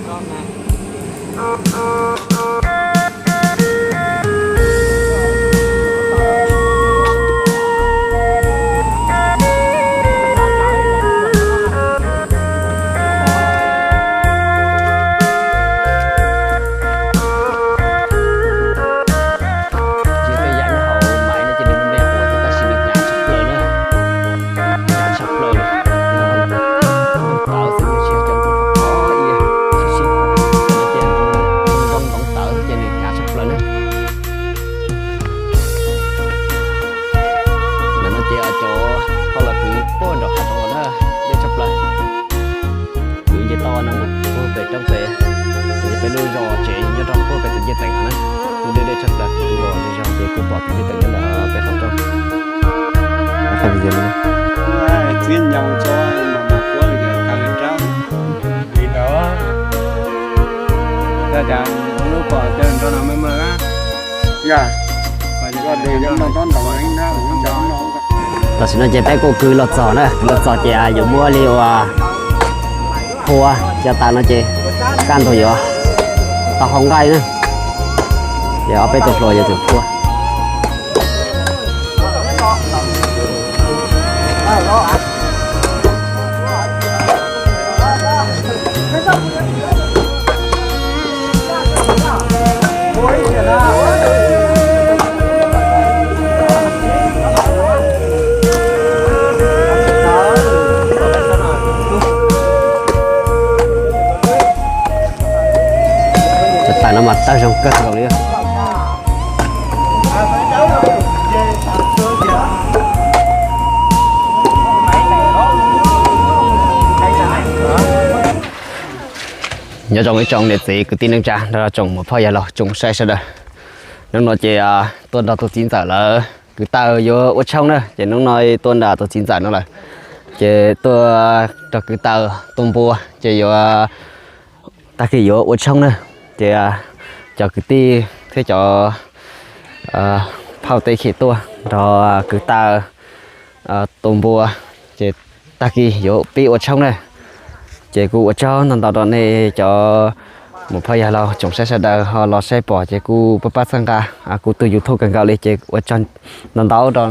Ces tej yam nyob hauv maiv no ces nws me me ua thiab tab sis nws hnyav tshaj plaws na. Hnyav tshaj plaws. Tawv xwb tsis yog cov ntoo khov khov ib yam, tab sis no ces ntoo ntoo tawv ces nws hnyav tshaj plaws na. Ntawm no ces cov hauj lwm kwv puag nram hav zoov los na, deb tshaj plaws. Kwv nce toj no mus puag pem roob pem, ces peb lub zos tsev nyob rau puag pem tus ncej teem no na, kuj deb deb tshaj plaws, kuv los zog ces kuj pom tus ncej teem nyob ntawm peb qhov rooj. Txiab nyob tso, mas mas kuab li rab li ntawd. Cas lub pom tej nroj no me me na. Tam sim no ces peb kuj kwv los txog na, kwv los txog ces yuav muab li ua phua cov taws no ces kaj ntug yuav tau hau nqaij na. Ces ob peb tug hluas yuav tsum phua. Cov taws no mas tawg zoo kawg nkaus li. Nyob zoo ib tsoom niam txiv kwv tij neej tsa nrog tsoom muam phauj yawg laus tsoom saib sawv daws. Hnub no ces tuaj nrog tus txiv ntxawm lawv kwv taws yuav ua tshoob na, ces hnub no tuaj nrog tus txiv ntxawm no lawm, ces tuaj nrog kwv taws tua npua, ces yuav tag kis yuav ua tshoob na. Ces cov kwv tij thiab cov phauj tej khiav tuaj nrog kwv taws tua npua, ces tag kis yuav pib ua tshoob na. Ces kuj ua tsaug ntau ntau rau nej cov muam phauj yawg laus tsoom saib sawv daws ho los saib pom ces kuj pab pab txhawb nqa kuv tus YouTube kawg nkaus li ces ua tsaug ntau ntau rau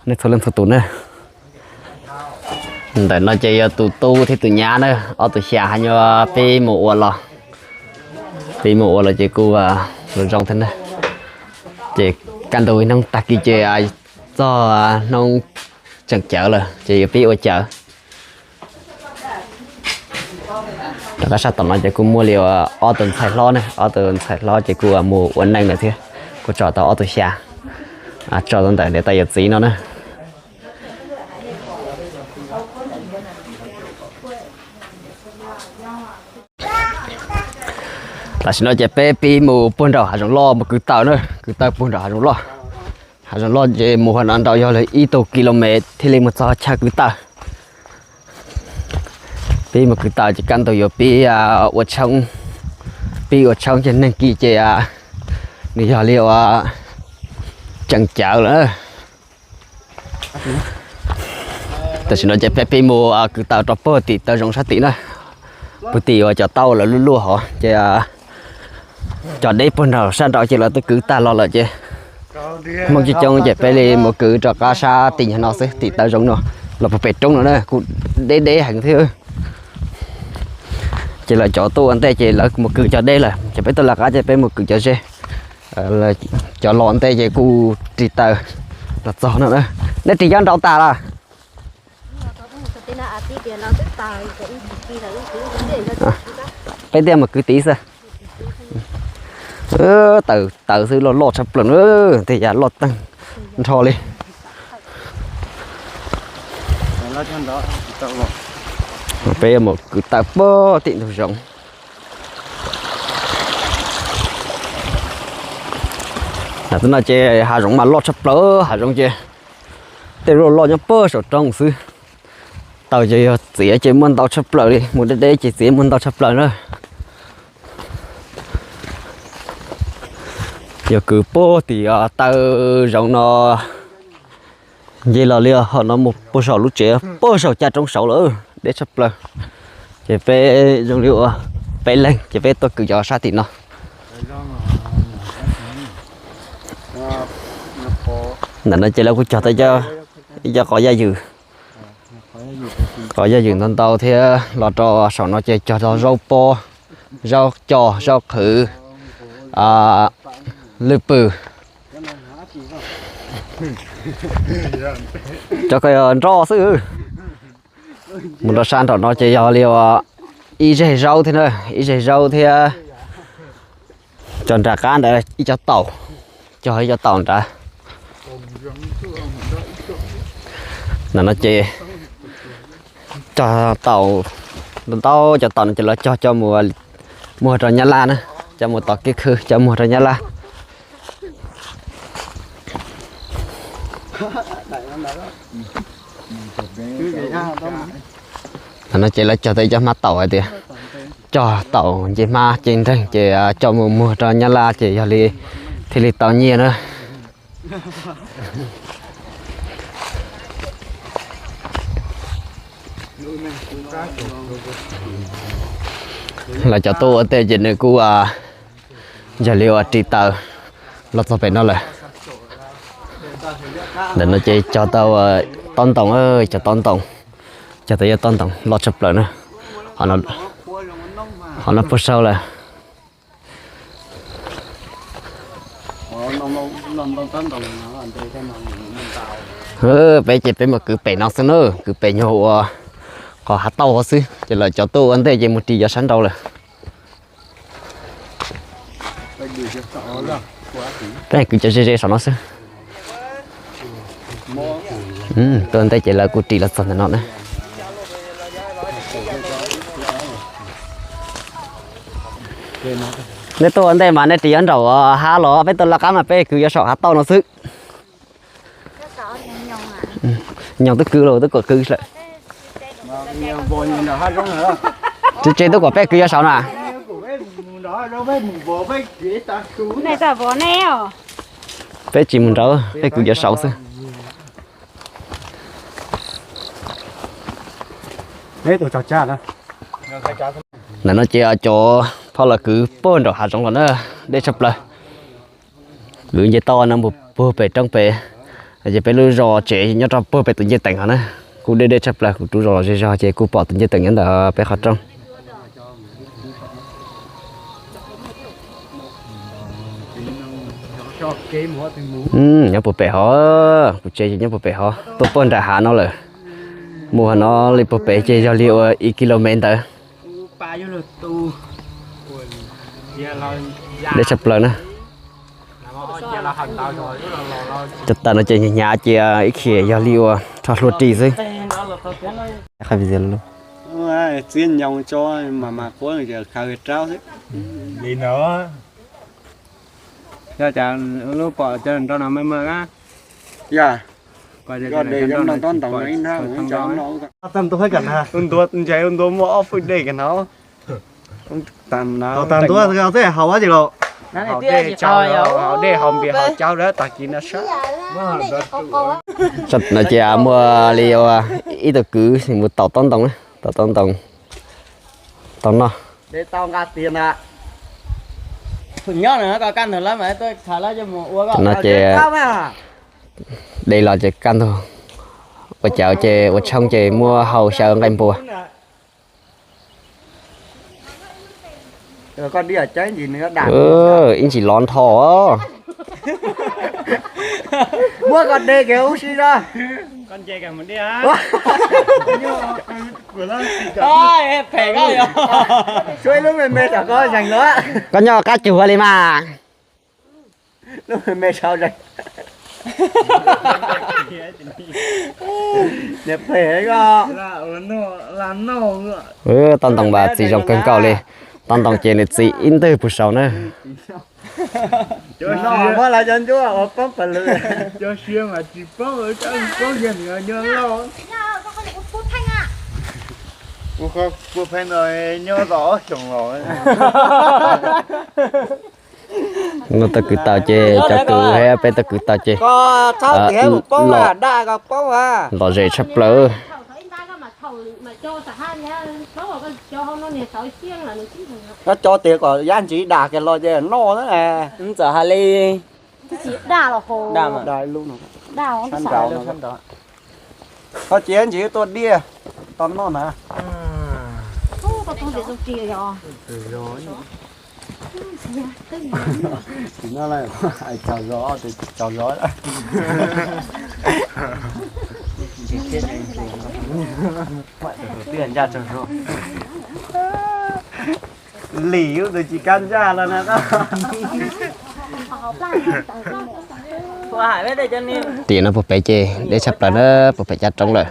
nej txhua leej txhua tus na. Ntawm no ces yog tus tub thiab tus nyab na, ob tug xya hab nyuas pib mus ua los, pib mus ua los ces kuj zoo zoo thiab na. Ces kaj ntug ib hnub tag kis ces txog hnub tseem cawv lawm ces yuav pib ua cawv. Rov qab sab tom no ces kuj muaj li ob tug ntxhais hlob ne, ob tug ntxhais hlob ces kuj mus ua neej lawm thiab, kuj tso tau ob tug xya, tso tau ntawm niam tais yawm txiv no na. Tam sim no ces peb pib mus puag nraum hav zoov loj mus kwv taws na, kwv taws puag nraum hav zoov loj. Hav zoov loj ces mus hov no nraud yog li ib tug ki lo mev thiaj li mus txog chaw kwv taws. Pib mus kwv taws ces kaj ntug yuav pib ua tshoob, pib ua tshoob ces neeg kis ces nws yog li ua tseem cawv lawm. Tam sim no ces peb pib mus kwv taws rau puag tim taw zoov sab tim na, puag tim uas cov tauj lawv luaj luaj hov ces cov deb puag nraum sab nraud ces lawv twb kwv tag los lawm ces Hmoob coob coob ces peb li mus kwv rov qab sab tim no xwb, tim taw zoov no los puag pem roob no na kuj deb deb heev thiab. Ces lawv cov tuaj ua ntej ces lawv mus kwv cov deb lawm ces peb tuaj lawv qab ces peb mus kwv cov ze. Cov los ntej ces kuj ris taws los txog no na. Neb ris nyob nraud tas los? Peb tiag mus kwv tid xwb. Taws taws xwb loj loj tshaj plaws na, tej yam loj teeg nrho li. Peb mus kwv taws puag tim ntug zoov. Tam sim no ces hav zoov mas loj tshaj plaws, hav zoov ces tej loj loj nyob puag saum roob xwb. Taws ces yog txiav ces muaj ntau tshaj plaws li, mus deb deb ces txiav muaj ntau tshaj plaws na. Yog kwv puag tim taw zoov no nce los li hov no mus puag saum lub tsev puag saum caj roob saud lawm, deb tshaj plaws. Ces peb zoo li ua Peb leeg ces peb tuaj kwv cov sab tim no. Ntawm no ces lawv kuj cog tau ib co qos yaj ywm, qos yaj ywm ntau ntau thiab los rau saum no ces cog tau zaub pob, zaub cos, zaub qhwv, lwj pwm. Cov ko yog nroj xwb. Mus rau sab nraum no ces yog li ib zeg zaub thiab na, ib zeg zaub thiab. Cov nram qab ntawd ib co taum, cog ib co taum nrad. Ntawm no ces cog taum, ntau ntau cov taum no ces lawv cog coj mus muag rau Nyab Laj na, coj mus tom kev khw coj muag rau Nyab Laj. Ntawm no ces lawv cog tau ib co hmab taum hais tias cog taum nce hmab ces nreeg ces coj mus muag rau Nyab Laj ces yog li thiaj li tau nyiaj na. Lawv cov tuaj ua ntej ces nws kuj yog li uas ris taws los txog pem no lawm. Ntawm no ces cog tau tob ntoos, cog tob ntoos, cog tau ib tob ntoos loj tshaj plaws na. Qhov no puag saud lawm. Peb ces peb mus kwv pem no xwb na, kwv pem nyuag ua qhov hav tauj xwb ces lawv cov tuaj ua ntej ces mus ris cov sab nraud lawm. Peb kwv cov ze ze saum no xwb. Tuaj ua ntej ces lawv kuj ris los txog ntawm no na. Nej tuaj ua ntej mas nej ris nyob nraum hav los, peb tuaj lawv qab mas peb kwv cov saum hav tauj no xwb. Nyoos twb kwv los twb kom kwv lawm. Tsis tseg twb kom peb kwv cov saud na. Peb tsis mus nraud, peb kwv cov saud xwb. Ntawm no ces cov phauj los kwv puag nraum hav zoov los na, deb tshaj plaws. Kwv nce toj no mus puag pem roob pem, ces peb lub zos tsev nyob rau puag pem tus ncej teem hov na. Kuj deb deb tshaj plaws, kuv rub zos los ze zog ces kuj pom tus ncej teem nyob ntawm peb qhov rooj. Nyob puag pem hov, kuv tsev ces nyob puag pem hov, tuaj puag nram hav no lawm. Mus hov no li puag pem ces yog li ua ib kis lus mev ntawd. Deb tshaj plaws na. Cov taws no ces hnyav hnyav ces ib chim yog li uas rho hlua ris xwb. Txiab nyoos tso mas mas quav khaws rau xwb. Li no, yog cas lub pom cov nroj no maj maj na. Yog, koj de cov nroj tob ntoos no ib hnab. Ntuav ntshe ntuav muaj ob fwj dej kiag no. Tag ntuav xwb xwb haus dab tsi los? Haus dej, haus dej haus npias haus cawv lawm tag kis no sab. No ces muaj li ib tug kwv mus taus tob ntoos, taus tob ntoos tau noj. No ces de los ces kaj ntug ua cawv ces ua tshoob ces muab hau xyaw nqaij npua. Ib ntsis lov nrho. Muab koj de kiag ua si na. Tshuav ib lub me me tom koj zeeg no. Koj nyob qab cug li mas. Lub me me sau zeeg. Niam phem ko. Tob ntoos mas txiv zoo kawg nkaus li. Tob ntoos ces nws txiv ib ntwg puag saud na. Muab lawv cov ncuab ua poob pas lwm. Cov siav mas tsis poob, poob yog nws nyob loj. Kuv qhov pua pheej no nyob tau ob xyoos los. No tau kwv taus ces cov kwv he peb tau kwv taus ces lom zem tshaj plaws. Koj cov tias kom yab ntsis dam kiag los ces noj na. Txawm hais li Koj cia ntsis tuaj diaj tau noj na. Tsis noj lawm, hais tsaug zog, tsaug zog. Lim ub tus tsis kab ntsaj los na. Tim no puag pem ces deb tshaj plaws na, puag pem caj roob lawm.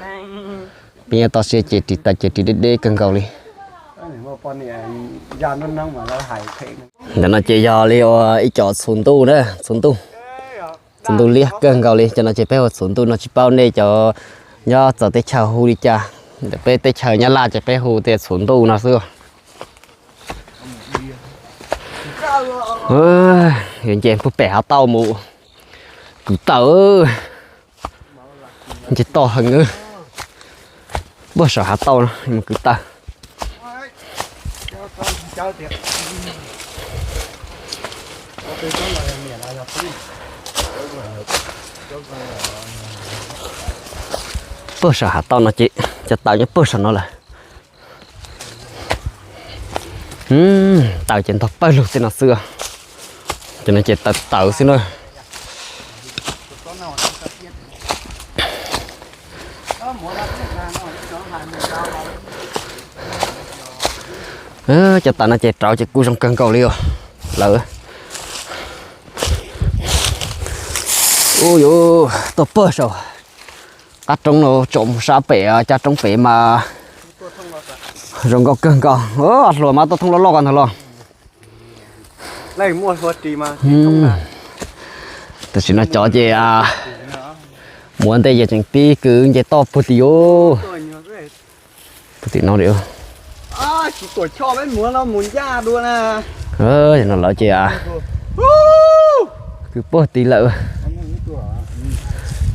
Peb nyob toj siab ces ris taw ces ris deb deb kawg nkaus li. Ntawm no ces yog li ua ib co txhuv ntuj na, txhuv ntuj. Txhuv ntuj liab kawg nkaus li, cov no ces peb hu txhuv ntuj no, tsis paub nej cov nyob txawv teb chaws hu li cas. Ntawm peb teb chaws Nyab Laj ces peb hu tias txhuv ntuj no xwb. Yuav nce puag pem hav tauj mus kwv taws. Nce toj heev, puag saum hav tauj no mus kwv taws. Puag saum hav tauj no ces cov taws nyob puag saum no lawm. Taws ces ntog pawg lug tej no xwb. Ces no ces taws tawv xwb na. Cov taws no ces rauv ces kuj zoo kawg nkaus li os lawm. Ub yuv, tuaj puag saum qab roob no tsom mus sab pem caj roob pem mas zoo nkauj kawg nkaus. Hluas mas tuaj thooj loj loj ko ntag los. Tam sim no cov ces muaj ntej ces tseem pib kwv nce toj puag tim, puag tim no li. No lawv ces kwv puag tid lawm.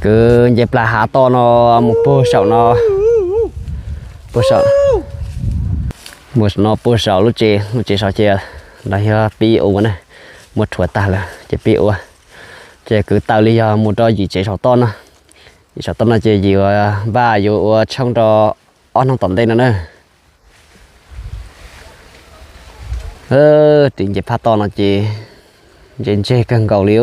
Kwv nce plag hav toj no mus puag saum no, puag saum, mus no puag saum lub tsev, lub tsev saud ces lawv yog pib ua na, muab rhuav tag lawm ces pib ua. Ces kwv taws li yog mus rau yim tsev saum toj no. Yim saum toj no ces yim ua vaj yuav ua tshooj rau ob hnub tom ntej no na. Ris nce phab toj no ces ntseg ntseg kawg nkaus li.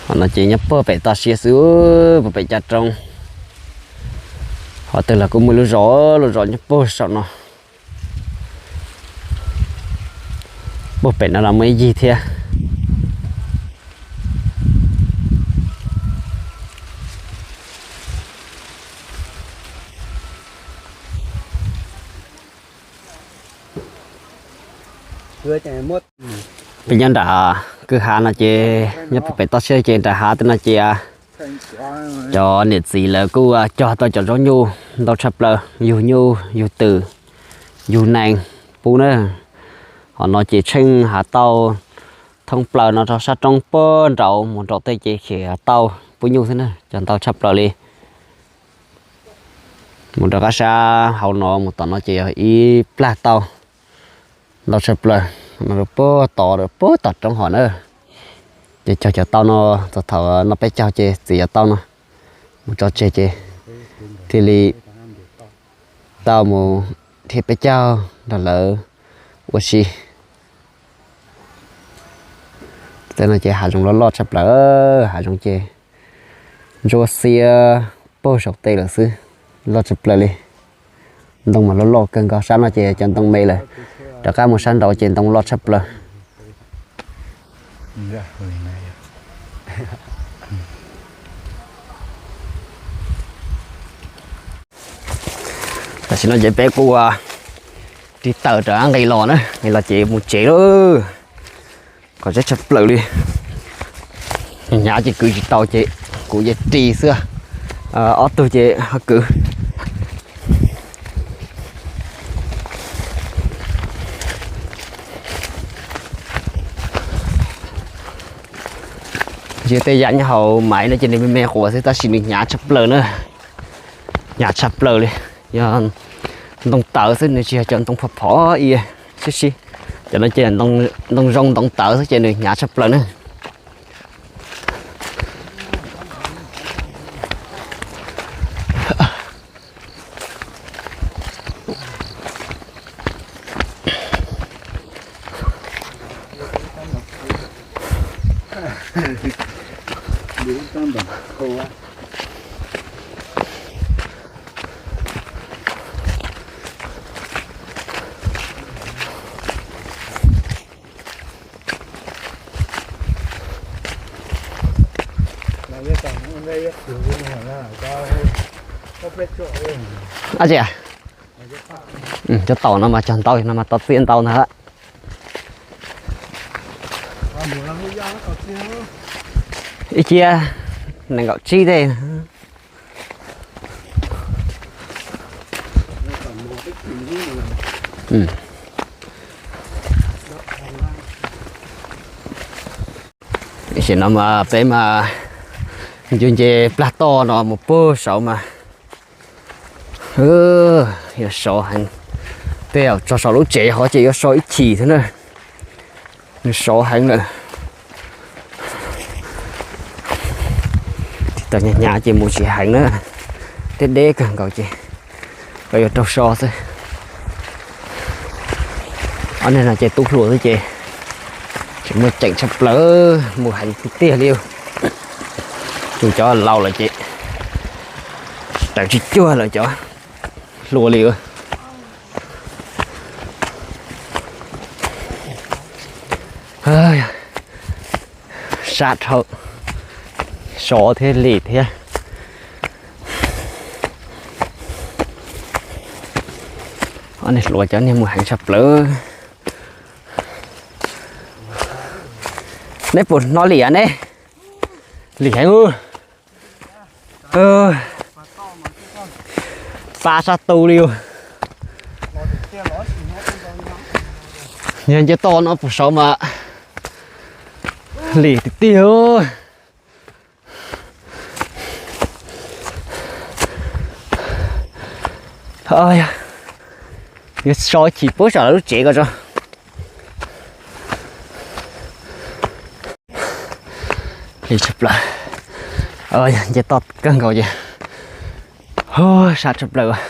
Qhov no ces nyob puag pem toj siab xwb, puag pem caj roob. Qhov twg los kuj muaj lub zos, lub zos nyob puag saum no. Puag pem no los muaj ib yig thiab. Peb nyob nram kwj hav no ces nyob puag pem toj siab ces nram hav tej no ces cov niam txiv lawv kuj cog tau cov zaub nyuj ntau tshaj plaws, yug nyuj yug twm yug nees pub na. Qhov no ces tsheej hav tauj thoob plaws no rau sab roob puag nraud mus nraum tej ces khiav hav tauj pub nyuj xwb na, cog ntau tshaj plaws li. Mus rau qab sab hauv no mus tom no ces yog ib plag tauj ntau tshaj plaws, no puag tod puag tom roob hov na. Ces cog cov tauj no txog thaum no peb caug ces txiav cov tauj no mus tso tseg ces thiaj li tau mus dhia peb caug nrog lawv ua si. Tej no ces hav zoov loj loj tshaj plaws, hav zoov ces ntsuab xiab puag saum tej lawm xwb, loj tshaj plaws li. Ntoo mas loj loj kawg nkaus, sab no ces cov ntoo me lawm, rov qab mus sab nraud ces ntoo loj tshaj plaws. Tam sim no ces peb kuj ua ris taws rov qab nqis los na, nqis los ces mus tsev lawm. Kom zeb tshaj plaws li. Hnyav ces kwv tsis tau ces kuv yeej ris xwb, ob tug ces ho kwv. Yog tej yam nyob hauv maiv no ces nws me me quas xwb tab sis nws hnyav tshaj plaws na. Hnyav tshaj plaws li. Yog ntoo tawv xwb, nws tsis yog cov ntoo phom phom i sib sib. Cov no ces ntoo zoo ntoo tawv xwb ces nws hnyav tshaj plaws na. Ab tsi, cov taum no mas cog ntau no mas tau txiaj ntau ntag. Ib ciab nees nkaum tsib tej. Tam sim no mas peb mas ncu nce plag toj no mus puag saud mas yuav sov heev. Tej zaum txog saum lub tsev hov ces yuav so ib chim thiab na. Nws sov heev lawm. Tsis tau hnyav hnyav ces mus tsis heev na. Deb deb kawg nkaus ces koj yuav raug so xwb. Ob niag no ces tub hluas xwb ces tseem muaj ceem tshaj plaws, mus heev tiag tiag li. Cov laus lawm ces raws tsis cuag lawm cov hluas li. Sab dhau, sov thiab lim thiab. Ob niag hluas cov niag mus heev tshaj plaws. Neb puas hnov lim ne? Lim heev. Pa sab tu li. Yog nce toj no puag saud mas lim tiag tiag. Yuav so chim puag saum lawv lub tsev ko tso. Lim tshaj plaws. Nce toj kawg nkaus ces sab tshaj plaws.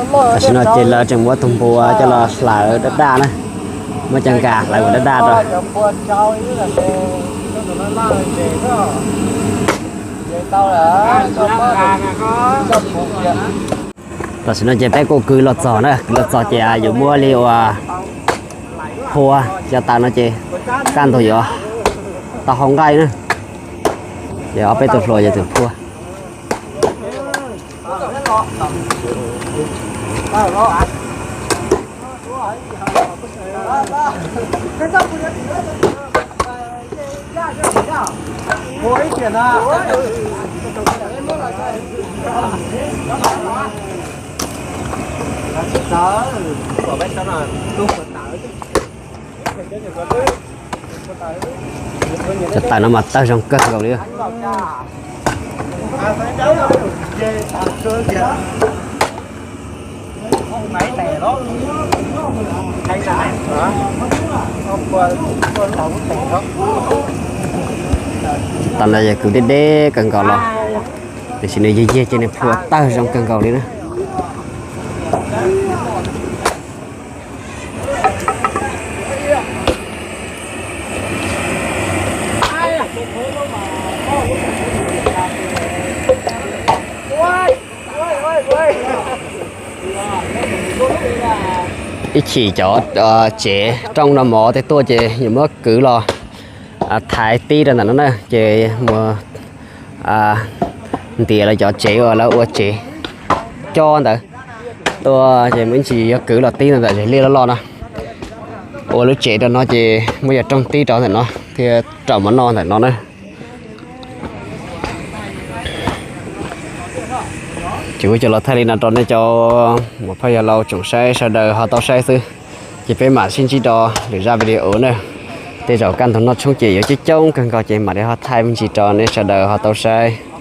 Tam sim no ces lawv tseem muab tus npua coj los hlawv daj daj na. Muab cov nkag hlawv ua daj daj rau. Tam sim no ces peb kuj kwv los txog na, kwv los txog ces yuav muab li ua phua cov taws no ces kaj ntug yuav tau hau nqaij na. Ces ob peb tug hluas yog tus phua. Cov taws no mas tawg zoo kawg nkaus li. Tam no yog kwv deb deb kawg nkaus los, tiam sis nws yig yig ces nws phua tawg zoo kawg nkaus li na. Ib chim cov tsev rooj no mov tej tuaj ces yuav muab kwv los thaiv tib rau ntawm no na, ces mus ntiav lawv cov tsev uas lawv ua tsev cob ntawd tuaj ces muaj ib ntsis yuav kwv los tib ntawm zes liaj loj loj no. Ua lub tsev rau no ces muab cov rooj tib rau ntawm no thiab rau mov noj ntawm no na. Ces kuv coj los thaij li no rau nej cov muam phauj yawg laus tsoom saib sawv daws ho tau saib xwb. Ces peb mam sib ntsib rau lwm zaj video na. Tej zaum kaj ntug noj tshoob ces yuav coob coob kawg nkaus ces mam li ho thaij me ntsis rau nej sawv daws ho tau saib.